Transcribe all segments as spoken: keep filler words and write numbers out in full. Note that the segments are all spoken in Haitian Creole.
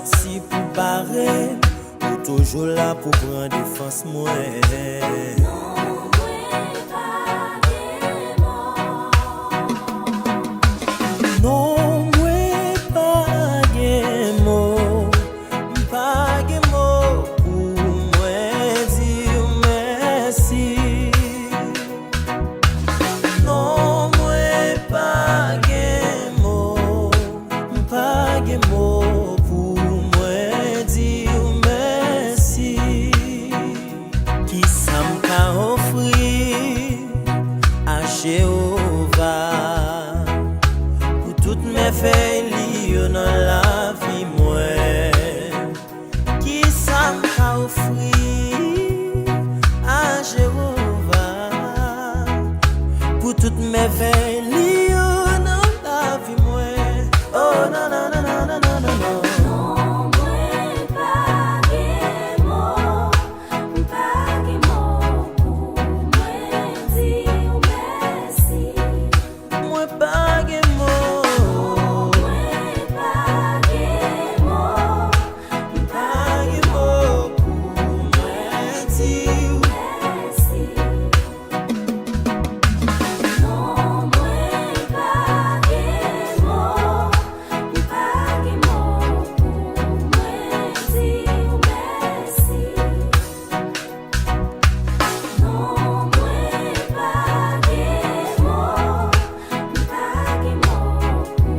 Si pou bare, ou toujou la pou pran defans mwen. Non, mwen pa gen mo. Non, mwen pa gen mo. M pa gen mo pou mwen di w mèsi. Non, mwen pa gen mo. M pa gen mo pou mwen di w mèsi. Kisa m ka ofri a Jewova pou tout mèvèy li yo nan lavi mwen? Kisa m ka ofri a Jewova pou tout mèvèy li yo nan lavi mwen? Oh, non, non, non. Non, mwen pa gen mo, m pa gen mo pou mwen di w mèsi. Mwen pa gen mo. Mwen pa gen mo. M pa gen mo pou mwen di w mèsi. Non, mwen pa gen mo. M pa gen mo pou mwen di w mèsi. Non, mwen pa gen mo. M pa gen mo pou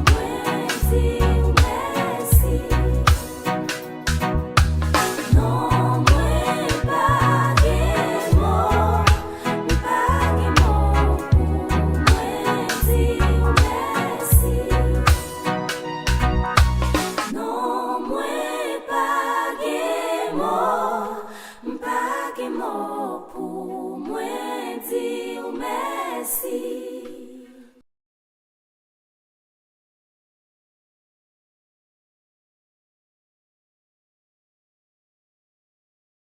mwen di w mèsi. Non, mwen pa gen mo. M pa gen mo pou mwen di w mèsi. Non, mwen pa gen mo. M pa gen mo pou mwen di w mèsi.